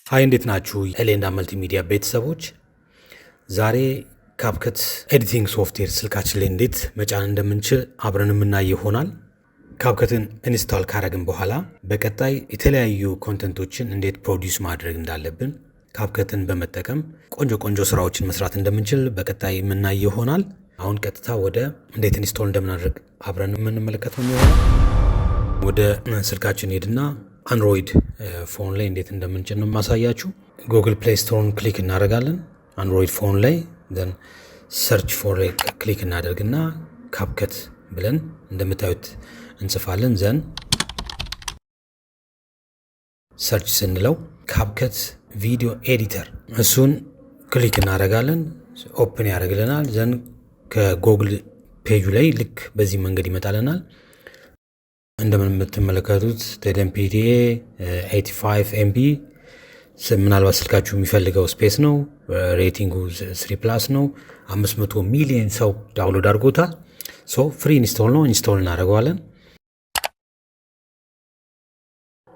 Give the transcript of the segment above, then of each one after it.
Hi፣ እንዴት ናችሁ? ኤሌንዳ መልቲሚዲያ ቤተሰቦች፣ ዛሬ CapCut editing software ስልካችን ላይ እንዴት መጫን እንደምንችል አብረን የምናይ ይሆናል። CapCut ን install ካረግን በኋላ በቀጣይ የተለያዩ content ኦችን እንዴት produce ማድረግ እንዳለብን፣ CapCut ን በመጠቀም ቆንጆ ቆንጆ ስራዎችን መስራት እንደምንችል በቀጣይ የምናይ ይሆናል። አሁን ቀጥታ ወደ እንዴት install እንደምናደርግ አብረን የምንመለከተው የሚሆነው ወደ ስልካችን ሄድና Android phone ላይ እንዴት እንደምንጭን ነው የማሳያችሁ። Google Play Store ን click እናደርጋለን። Android phone ላይ then search for click እናደርግና CapCut ብለን እንደምታዩት እንጽፋለን። Then search ስንለው CapCut video editor እሱን click እናደርጋለን። Open ያደርግልናል። Then ከ Google page ኡ ላይ ልክ በዚህ መንገድ ይመጣልናል። እንደምትመለከቱት 10 PDA 85 MB፣ ምናልባት ስልካችሁ የሚፈልገው space ነው። Rating ኡ 3+ ነው። 500 ሚሊዮን ሰው download አድርጎታል። So free install ነው። Install እናደርገዋለን።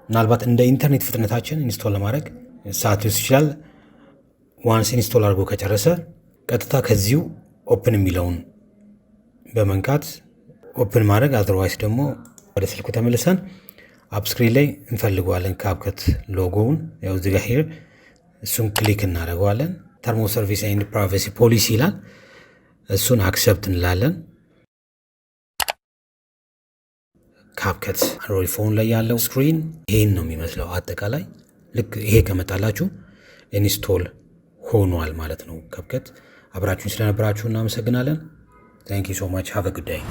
ምናልባት እንደ ኢንተርኔት ፍጥነታችን install ለማድረግ ሰዓት ሊወስድ ይችላል። Once install አድርጎ ከጨረሰ ቀጥታ ከዚሁ open የሚለውን በመንካት open ማድረግ፣ otherwise ደግሞ ወደ ስልኩ ተመልሰን app screen ላይ እንፈልገዋለን። CapCut logo ውን ያው እዚህ ጋር here እሱን click እናደርገዋለን። Term of service and privacy policy ይላል። እሱን accept እንላለን። CapCut Android phone ላይ ያለው screen ይሄን ነው የሚመስለው። አጠቃላይ ልክ ይሄ ከመጣላችሁ install ሆኗል ማለት ነው CapCut። አብራችሁን ስለነበራችሁ እናመሰግናለን። Thank you so much, have a good day።